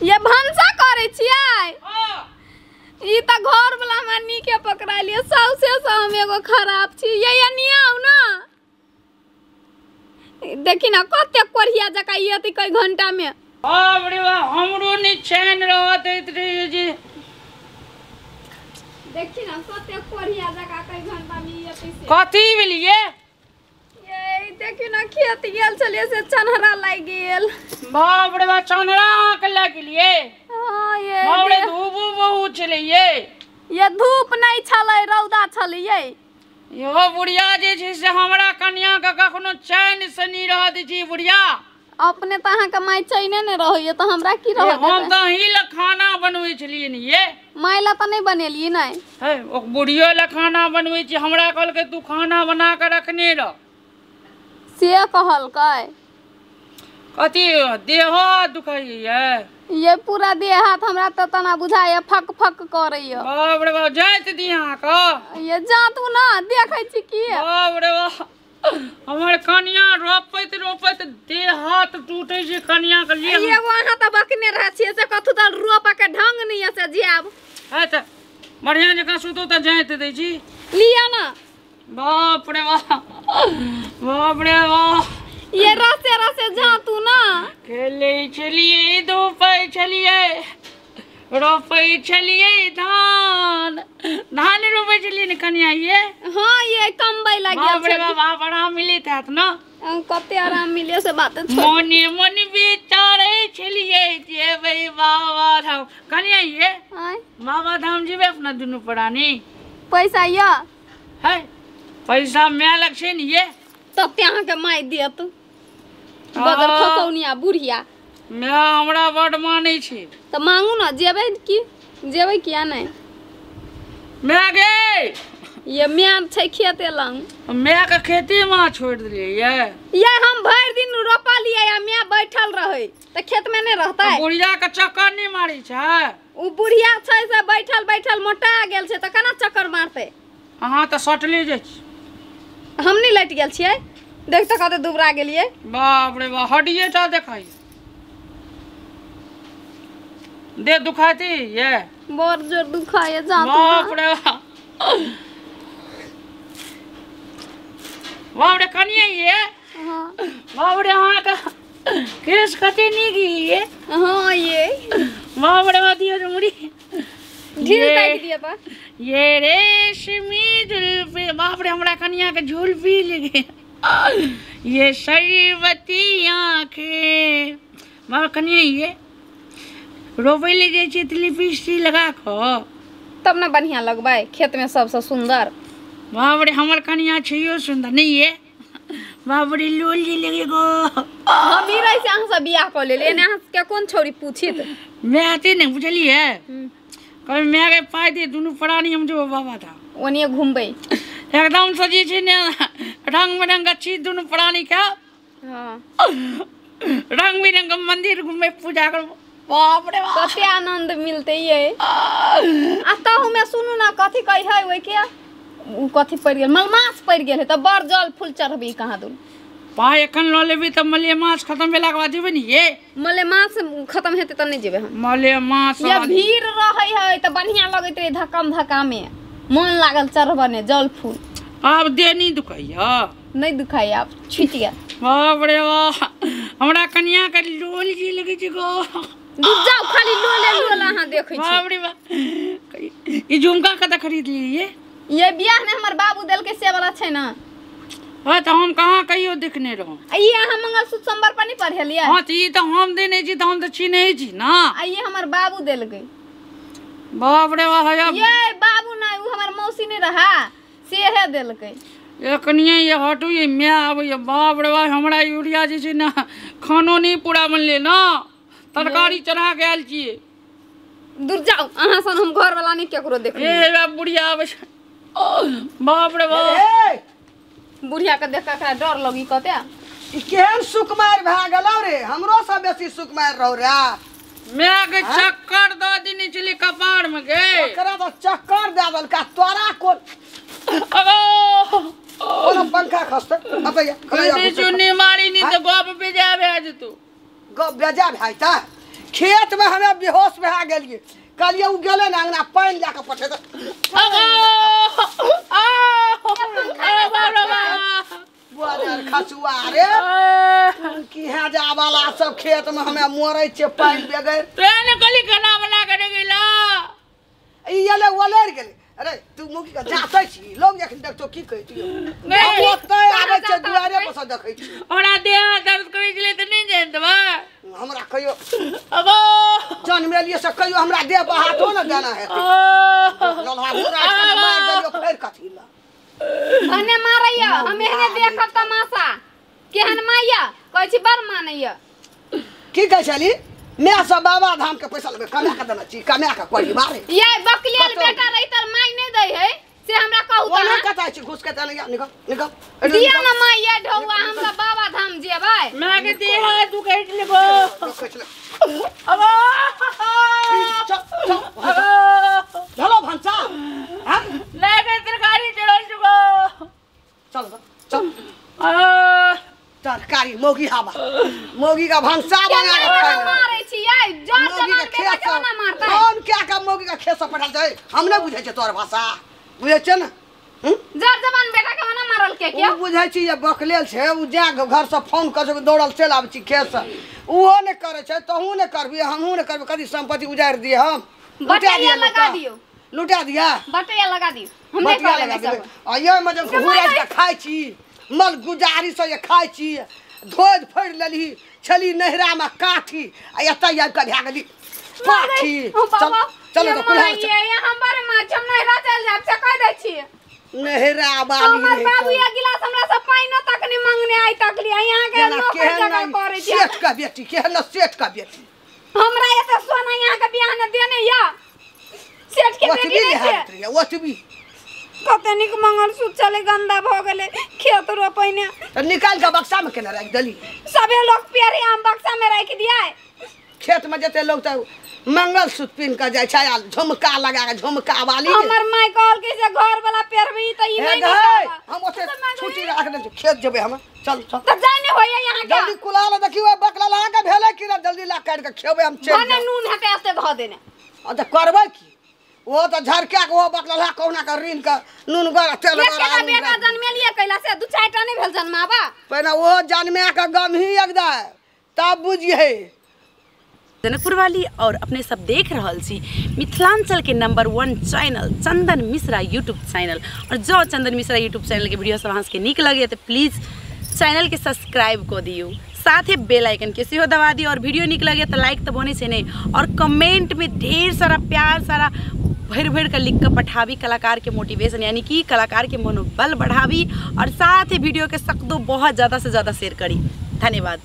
ये भनसा करै छियै? ई तऽ घर वाला हमरा नीके पकड़ालियै, सौसे से हम एगो खराब छी। ये एनिया आउ ना, देखी ना कते कोढ़िया जकाँ ई अथी कई घंटा में। बाप रे बाप, हमरो नहीं चैन रहत रही जी। देखी ना कते कोढ़िया जकाँ कई घंटा में ई अथी से। कथी भेलियै? ये देखी ना खेत गेल छलियै से चन्हरा लागि गेल। बाप रे बाप, चन्हरा अहाँके लागि गेलियै? हाँ ये बाप रे, धूपो बहुत छलै ये। ये धूप नहीं छलै, रौदा छलै ये। इहो बुढ़िया जे छै से हमरा कनिया के कखनो चैन से नहीं रह दै छै बुढ़िया। अपने तऽ अहाँके माय चैने नहि रहैया तऽ हमरा की रहत? हम तऽ अहीं लए खाना बनबै छलियै ने ये। माय लए तऽ नहि बनेलियै ने? है, ओ बुढ़ियो लए खाना बनबै छी, हमरा कहलकै तू खाना बना कऽ रखने रह। से कहलकै? कथी देह दुखाइया? ये पूरा देह हाथ हमरा तऽ तना बुझाइया फक फक करैया। बाप रे बाप, जाइत दी अहाँके? ये जातू ना, देखै छी की। बाप रे बाप, हमर कनिया रोपैत रोपैत देह हाथ टूटे छै कनिया के लिए। एगो अहाँ तऽ बकने रहै छियै से कथू तऽ रोपऽ के ढंग नहि यऽ से जायब। है तऽ बढ़िया जकाँ सुतू तऽ जाइत दै छी। लिअ ना। बाप रे बाप, बाप रे बाप, ये रसे रसे जातू ना। खेलै छलियै, धूपै छलियै, रोपै छलियै धान, धान रोपै छलियै ने कनिया ये? हाँ ये कमबै लागि गेल। बाप रे बाप, आराम मिलैत हैत ना? कते आराम मिले से बात छोड़। मोने मन विचारै छलियै जेबै बाबा धाम। कनिया ये बाबा धाम जेबै अपना दुनू प्राणी? पैसा यऽ? है पैसा my लग छै ने ये। तते अहाँके my देत बदर खसौनिया बुढ़िया। My हमरा बड मानै छै। तऽ मांगू ना, जेबै की जेबै किया नहि? My गे, ये my छै खेते लंग। My के खेती में छोड़ देलियै ये। ये हम भरि दिन रोपलियै आ my बैठल रहै तऽ खेत में नहि रहतै? बुढ़िया के चक्कर नहि मारै छै? ओ बुढ़िया छै से बैठल बैठल मोटा गेल छै तऽ केना चक्कर मारतै? अहाँ तऽ सटले जाइ छी। हम नहि लटि गेल छियै, देख तऽ कते दुबरा गेलियै। बाप रे बाप, हड्डिये टा देखाइ दे दुखाती ये। बड़ जोर दुखाइए जात। बाप रे बाप, बाप रे कनिया ये। हाँ बाप रे, अहाँके केश कते नीक ये। हाँ ये बाप रे बाप, दियौ मुड़ी ढील ताकि दिअ तऽ। ये रेशमी जुल्फी, बाप रे हमरा कनिया के झुल्फी लगे। ये शरबती आँखें, बाप कनिया ये रोपै ले जाइ छियै तऽ लिपस्टिक लगा कऽ तब ने बढ़िया लगबै खेत में सबसँ सुंदर। बाप रे, हमर कनिया छैयो सुंदर नहीं ये। बाप रे, लोल जी लगे गो। हम ई रहै से अहाँ से बियाह कऽ लेलियै ने, अहाँ के कोन छौरी पूछित? My आते ने बुझलियै, कभी my के पाइ दे दुनू प्राणी हम जो बाबा था ओनिये घुमबै एकदम से जे छै ने रंग बिरंग के चीज दुनू प्राणी के। हाँ रंग बिरंग के मंदिर घुमबै, पूजा करबै। बाप रे बाप, कते आनंद मिलते ये। आ तहु में सुनू ना कथी कहै है ओइ के, उ कथी पड़ि गेल, मलमास पड़ि गेल है तऽ बड़ जल फूल चढ़बी कहाँ दुन। पाइ एखन लऽ लेबी तऽ मलेमास खत्म भेलाके बाद जेबै ने ये? मलेमास खत्म हेतै तऽ नहि जेबै हम। मलेमास ये भीड़ रहै है तऽ बढ़िया लगैत रहै, धक्कम धक्का में मन लागल चढ़बने जल फूल। आब देह नहि दुखाइया? नहि दुखाइया, आब छुटि गेल। बाप रे बाप, हमरा कनिया के लोल जी लगै छै गो। जाउ खाली लोले लोल अहाँ देखै छी। बाप रे बाप, ई झुमका कतऽ खरीद लेलियै? ये बियाह में हमर बाबू देलकै से वाला छै ना। हाँ तऽ हम कहाँ कहियो देखने रहौं। ई अहाँ मंगलसूत्र सोमवार पर नहि पढ़ेलियै? हाँ तऽ ई तऽ हम देने छी तऽ हम तऽ चिन्है छी ना। आ ई हमर बाबू देलकै। बाप रे बाप, ये बाबू नहि, उ हमर मौसी नहि रहा सेहे देलकै। ये कनिया ये हटू, ये my आबैया। बाप रे बाप, हमरा यूरिया जे छै ने खानो नहि पूरा बनलै ना, तरकारी चढ़ा के आयल छियै। दूर जाउ, अहाँ सन हम घर वाला नहि केकरो देखलियै। ए बुढ़िया आबै छै। बाप रे बाप, बुढ़िया के देख के डर लगी कते। ई केहन सुकुमार भए गेलौ रे, हमरो से बेसी सुकुमार रहौ रे। My के चक्कर दऽ देने छलै कपार में गे। ओकरा तऽ चक्कर दए देलका तोरा कोन। अगो ओना पंखा खसतै। चुन्नी मारी नी तऽ गप बेजा भए जेतौ। गप बेजा भए जेतै? खेत में हमें बेहोश भए गेलिए कहलिए उ गेलै ने अंगना पानि लए के पठेतै। खसुआ रे की है जा वाला सब खेत में हमें मरै छै पानि बगैर। तोरा ने कहली खाना बना के गेला ई एलै ओलरि गेलै। अरे तू मुखी के जातै छी लोग जखन देखतो की कहतियो नहीं ओतै आबै छै दुआरे पर से देखै छी। हमरा देह दर्द करै छलै त नहीं जानतबा हमरा कहियो अगो जनमेलिए से कहियो हमरा देह पर हाथो न देना हेतै। ललहा बुरा के मार देलियो फेर कथी ला भने मारैया हम एहने देखब तमाशा केहन माइया कहै छी बड़ मानैया। की कहै छली मैं सब बाबा धाम के पैसा लेबे कमा के देना छी कमा के कोई बारे ये बकलेल बेटा रही त माई नहीं दै है से हमरा कहू त ओना कतै छी घुस के त नहीं निकल निकल दिया ना माई ये ढौआ हम सब बाबा धाम जेबै। मैं के देह तू कहै लेबो अब चल चल चलो भंसा हां ले के तरकारी चढ़ल चुको चल चल तरकारी मोगी हवा मोगी का भंसा बना के खाए मारै छी ये जर जवान बेटा के ना मारतै कौन क्या का मोगी का खेत से पठल छै हम नै बुझै छै तोर भाषा बुझै छै ने जर जवान बेटा के ना मारल के क्या उ बुझै छी जे बकलेल छै उ जा घर से फोन कर छै दौड़ल चल आबै छी खेत से उहो नै करै छै तहू नै करबी हमहू नै करबी कदी संपत्ति उजारि दिए हम बटैया लगा दियो लुटा दिया बटैया लगा दियो हम नै लगा दियो आ ये में जब घुरा के खाइ छी मल गुजारी से ये खाइ छी धोज फड़ लेलही छली नहरा में काठी आ एतय आबि के भए गेली पाठी। चल चल तो कुल्हाड़ ये हमर मां हम नहरा चल जाब से कह दै छी नहरा वाली हमर बाबू ये गिलास हमरा से पाइनो तक नहीं मांगने आई तक लिया यहां के नौकर जगह करै छी। सेठ का बेटी केहन सेठ का बेटी हमरा एते सोना यहां के बियाह ने देने या सेठ के बेटी नहीं छै ओतबी कते निक मंगलसूत्र चले गंदा भ गेले खेत रोपैने त निकाल के बक्सा में केना राखि देली सबे लोग प्यारे हम बक्सा में राखि दिया खेत में जते लोग त मंगलसूत्र पिन के जाय छै आ झुमका लगा के झुमका वाली हमर माई कहल के से घर वाला पेरबी त ई नहीं निकाल हम ओते छुट्टी राख दे खेत जेबै हम चल चल त जाय नै होय यहां के जल्दी कुला ल देखियो बकला लगा के भेलै कि ना जल्दी ला काट के खेबै हम चल भने नून हेतै आस्ते ध देने आ त करबै की वो तो झरका के वो बकला कहुना के ऋण के नून गर तेल गर बेटा जन्मेलिए कैला से दू चारि टा नहीं भेल जन्माबा पहिने वो जन्मे के गम ही एकदा तब बुझिए। जनकपुर वाली और अपने सब देख रहल छी मिथिलांचल के number 1 channel Chandan Mishra YouTube channel. और जो चंदन मिश्रा यूट्यूब चैनल के वीडियो सब अहाँ सबके नीक लगे तो प्लीज़ चैनल के सब्सक्राइब कऽ दियौ, साथ ही बेल आइकन के सेहो दबा दियौ। और वीडियो नीक लगे तो लाइक तो बनै छै नहीं, और कमेंट में ढेर सारा प्यार सारा भरि भरि के लिख के पठाबी, कलाकार के मोटिवेशन यानी कि कलाकार के मनोबल बढ़ाबी। और साथ ही वीडियो के सकदो बहुत ज़्यादा से ज़्यादा शेयर करी। धन्यवाद।